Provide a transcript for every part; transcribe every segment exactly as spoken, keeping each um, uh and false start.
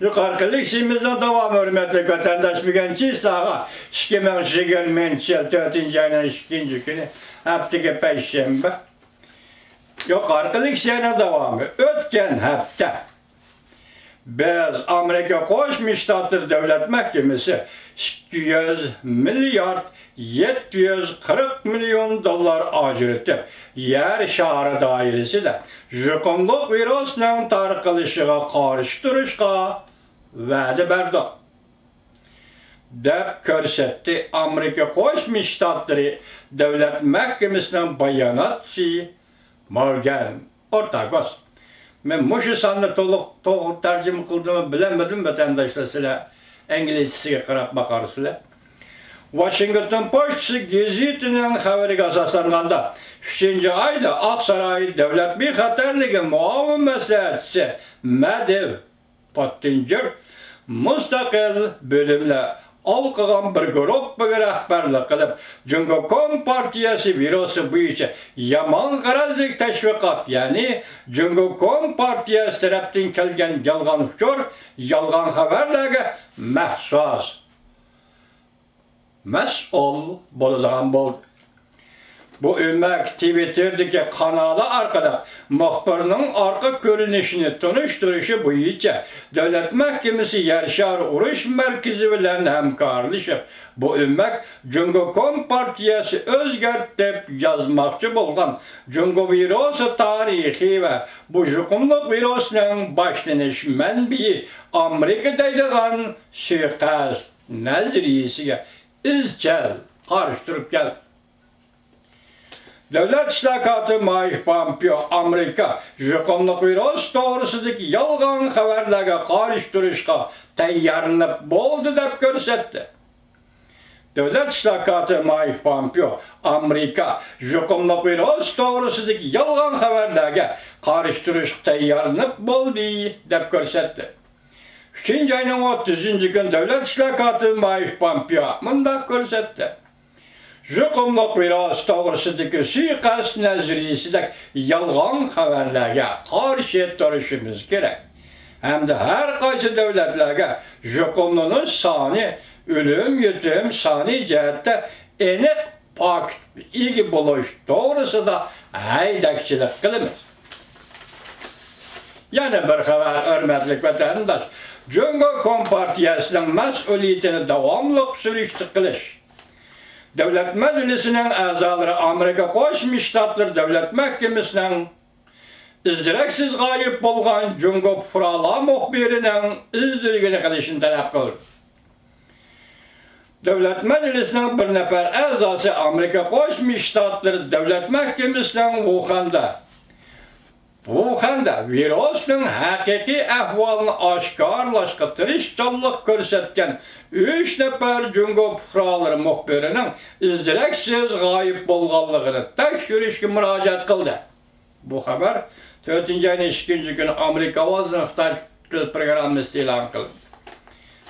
يۇقىرىقى لېكسىيىمىزنىڭ داۋامى، ھۆرمەتلىك ۋەتەنداش، بۈگۈن چىساغا ئىككى مىڭ يىگىرمىنچى يىل تۆتىنچى ئاينىڭ ئىككىنچى كۈنى، ھەپتىگە پەيشەنبە. يۇقىرىقى لېكسىيەنىڭ داۋامى، ئۆتكەن ھەپتە بىز ئامېرىكا قوشما شتاتلىرى دۆلەت مەھكىمىسى ئىككى يۈز مىليارد يەتتە يۈز قىرىق مىليون دوللار ئاجرىتىپ، يەر شارى دائىرىسىدە يۇقۇملۇق ۋىرۇسنىڭ تارقىلىشىغا قارشى تۇرۇشقا ۋەدە بەردۇق، دەپ كۆرسەتتى ئامېرىكا قوشما شتاتلىرى دۆلەت مەھكىمىسىنىڭ باياناتچىسى مورگان ئورتاگوس. مەن مۇشۇ ساننى تولۇق توغرا تەرجىمە قىلدىممۇ بىلەلمىدىم، ۋەتەنداشلار، سىلەر ئىنگلىزچىسىگە قاراپ باقارسىلەر. ۋاشىنگتون پوچتىسى گېزىتىنىڭ خەۋىرىگە ئاساسلانغاندا، ئۈچىنچى ئايدا ئاقساراي دۆلەت بىخەتەرلىكى مۇئاۋىن مەسلىھەتچىسى مەدىۋ پوتتىنجېر مۇستەقىل بۆلۈملەر ھالقىغان بىر گۇرۇپپىغا رەھبەرلىك قىلىپ، جۇڭگو كومپارتىيەسى ۋىرۇسى بويىچە يامان غەرەزلىك تەشۋىقات، يەنى جۇڭگو كومپارتىيەسى تەرەپتىن كەلگەن يالغان ئۇچۇر، يالغان خەۋەرلەرگە مەخسۇس مەسئۇل بولىدىغان بولدى. بۇ ئۆمەك تىۋىتتېردىكى قانالى ئارقىلىق مۇخبىرنىڭ ئارقا كۆرۈنۈشىنى تونۇشتۇرۇشى بويىچە دۆلەت مەھكىمىسى يەر شارى ئۇرۇش مەركىزى بىلەن ھەمكارلىشىپ، بۇ ئۆمەك جۇڭگو كومپارتىيەسى ئۆزگەرتىپ يازماقچى بولغان جۇڭگو ۋىرۇسى تارىخى ۋە بۇ يۇقۇملۇق ۋىرۇسنىڭ باشلىنىش مەنبىيى ئامېرىكا دەيدىغان سۇيىقەست نەزەرىيىسىگە ئىزچىل قارشى تۇرۇپ كەلدى. دۆلەت ئىشلار كاتىپى مايك پومپېئو ئامېرىكا يۇقۇملۇق ۋىرۇس توغرىسىدىكى يالغان خەۋەرلەرگە قارشى تۇرۇشقا تەييارلىنىپ بولدى دەپ كۆرسەتتى. دۆلەت ئىشلار كاتىپى مايك پومپېئو ئامېرىكا يۇقۇملۇق ۋىرۇس توغرىسىدىكى يالغان خەۋەرلەرگە قارشى تۇرۇشقا تەييارلىنىپ بولدى دەپ كۆرسەتتى. ئۈچىنچى ئاينىڭ ئوتتۇزىنچى كۈنى دۆلەت ئىشلار كاتىپى مايك پومپېئو مۇنداق كۆرسەتتى: يۇقۇملۇق ۋىرۇس توغرىسىدىكى سۇيىقەست نەزەرىيىسىدەك يالغان خەۋەرلەرگە قارشى تۇرۇشىمىز كېرەك ھەمدە ھەر قايسى دۆلەتلەرگە يۇقۇملىنىش سانى، ئۆلۈم يېتىم سانى جەھەتتە ئېنىق پاكىتقا ئىگە بولۇش توغرىسىدا ھەيدەكچىلىك قىلىمىز. يەنە بىر خەۋەر، ھۆرمەتلىك ۋەتەنداش، جۇڭگو كومپارتىيەسىنىڭ مەسئۇلىيىتىنى داۋاملىق سۈرۈشتە قىلىش. دۆلەت مەجلىسىنىڭ ئەزالىرى ئامېرىكا قوشما شتاتلىرى دۆلەت مەھكىمىسىنىڭ ئىز-دېرەكسىز غايىب بولغان جۇڭگو پۇقرالار مۇخبىرىنىڭ ئىز-دېرىكىنى قىلىشنى تەلەپ قىلدى. دۆلەت مەجلىسىنىڭ بىر نەپەر ئەزاسى ئامېرىكا قوشما شتاتلىرى دۆلەت مەھكىمىسىنىڭ ۋۇخەندە، ۋۇخەندە ۋىرۇسنىڭ ھەقىقىي ئەھۋالىنى ئاشكارىلاشقا تىرىشچانلىق كۆرسەتكەن ئۈچ نەپەر جۇڭگو پۇقرالىرى مۇخبىرىنىڭ ئىز-دېرەكسىز غايىب بولغانلىقىنى تەكشۈرۈشكە مۇراجىئەت قىلدى. بۇ خەۋەر تۆتىنچى ئاينىڭ ئىككىنچى كۈنى ئامېرىكا ئاۋازىنىڭ خىتاي تىل پروگراممىسى ئېلان قىلدى.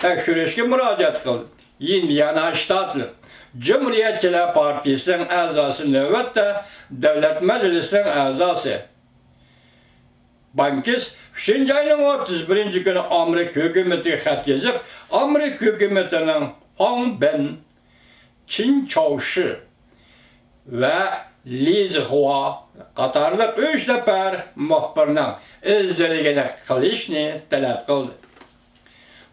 تەكشۈرۈشكە مۇراجىئەت قىلدى. ئىندىئانا شتاتلىق جۇمھۇرىيەتچىلەر پارتىيىسىنىڭ ئەزاسى، نۆۋەتتە دۆلەت مەجلىسىنىڭ ئەزاسى بانكىس ئۈچىنچى ئاينىڭ ئوتتۇز بىرىنچى كۈنى ئامېرىكا ھۆكۈمىتىگە خەت يېزىپ، ئامېرىكا ھۆكۈمىتىنىڭ ھاڭ بېن، چىن چاۋشى ۋە لى زىخۇا قاتارلىق ئۈچ نەپەر مۇخبىرنىڭ ئىز-دېرىكىنى قىلىشنى تەلەپ قىلدى.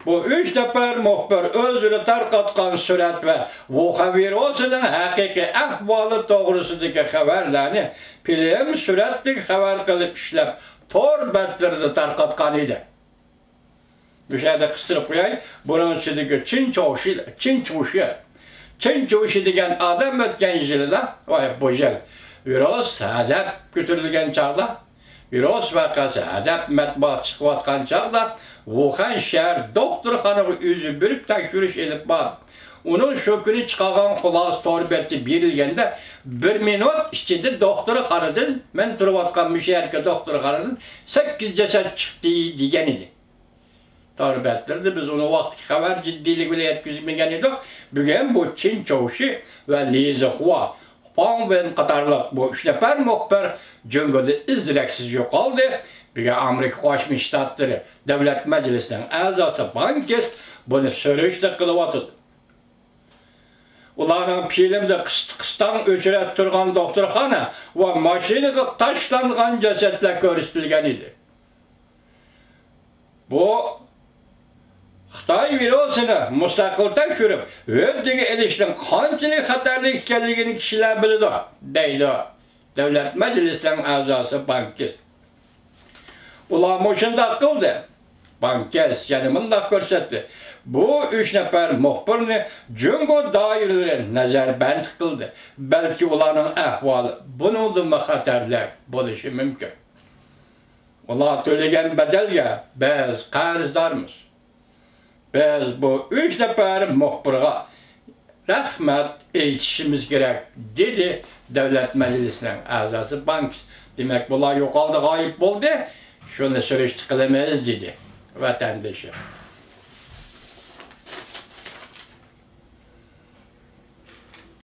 بۇ ئۈچ نەپەر مۇخبىر ئۆزلىرى تارقاتقان سۈرەت ۋە ۋۇخەن ۋىرۇسىنىڭ ھەقىقىي ئەھۋالى توغرىسىدىكى خەۋەرلەرنى فىلىم سۈرەتلىك خەۋەر قىلىپ ئىشلەپ، تور بەتلىرىدە تارقاتقان ئىدى. مۇشۇ يەردە قىستۇرۇپ قوياي. بۇنىڭ ئىچىدىكى چىن چاۋشى، چىن چاۋشى، چىن چاۋشى دېگەن ئادەم ئۆتكەن يىلىدا، ۋاي، بۇ يىل ۋىرۇس ھەدەپ كۆتۈرۈلگەن چاغدا، ۋىرۇس ۋەقەسى ھەدەپ مەتبۇئات چىقىۋاتقان چاغدا، ۋۇخەن شەھەر دوختۇرخانىغا ئۆزى بېرىپ تەكشۈرۈش ئېلىپ باردى. ئۇنىڭ شۇ كۈنى چىقارغان خۇلاسە تور بەتتە بېرىلگەندە، بىر مىنۇت ئىچىدە دوختۇرخانىدىن، مەن تۇرۇۋاتقان مۇشۇ يەردىكى دوختۇرخانىدىن سەككىز جەسەت چىقتى، دېگەن ئىدى. تور بەتلىرىدە بىز ئۇنىڭ ۋاقتىدىكى خەۋەر جىددىيلىكى بىلەن يەتكۈزمىگەن ئىدۇق. بۈگۈن بۇ چىن چاۋشى ۋە لى زىخۇا، پاڭ ۋېن قاتارلىق بۇ ئۈچ نەپەر مۇخبىر جۇڭگودا ئىز-دېرەكسىز يوقالدى. بۈگۈن ئامېرىكا قوشما شتاتلىرى دۆلەت مەجلىسىنىڭ ئەزاسى بانكىس بۇنى سۈرۈشتە قىلىۋاتىدۇ. ئۇلارنىڭ فىلىمدا قىس-، قىستاڭ ئۆچرەتتۈرگەن دوختۇرخانا ۋە ماشىنىغا تاشلانغان جەسەتلەر كۆرسىتىلگەن ئىدى. بۇ خىتاي ۋىرۇسىنى مۇستەقىل تەكشۈرۈپ، ھۆددىگە ئېلىشنىڭ قانچىلىك خەتەرلىك ئىكەنلىكىنى كىشىلەر بىلىدۇ، دەيدۇ دۆلەت مەجلىسىنىڭ ئەزاسى بانكىس. ئۇلار مۇشۇنداق قىلدى. بانكىس يەنە مۇنداق كۆرسەتتى: بۇ ئۈچ نەپەر مۇخبىرنى جۇڭگو دائىرىلىرى نەزەربەند قىلدى. بەلكى ئۇلارنىڭ ئەھۋالى بۇنىڭدىنمۇ خەتەرلىك بولۇشى مۇمكىن. ئۇلار تۆلىگەن بەدەلگە بىز قەرزدارمىز. بىز بۇ ئۈچ نەپەر مۇخبىرغا رەھمەت ئېيتىشىمىز كېرەك، دېدى دۆلەت مەجلىسىنىڭ ئەزاسى بانكىس. دېمەك، بۇلار يوقالدى، غايىب بولدى. شۇنى سۈرۈشتە قىلىمىز، دېدى ۋەتەندىشى.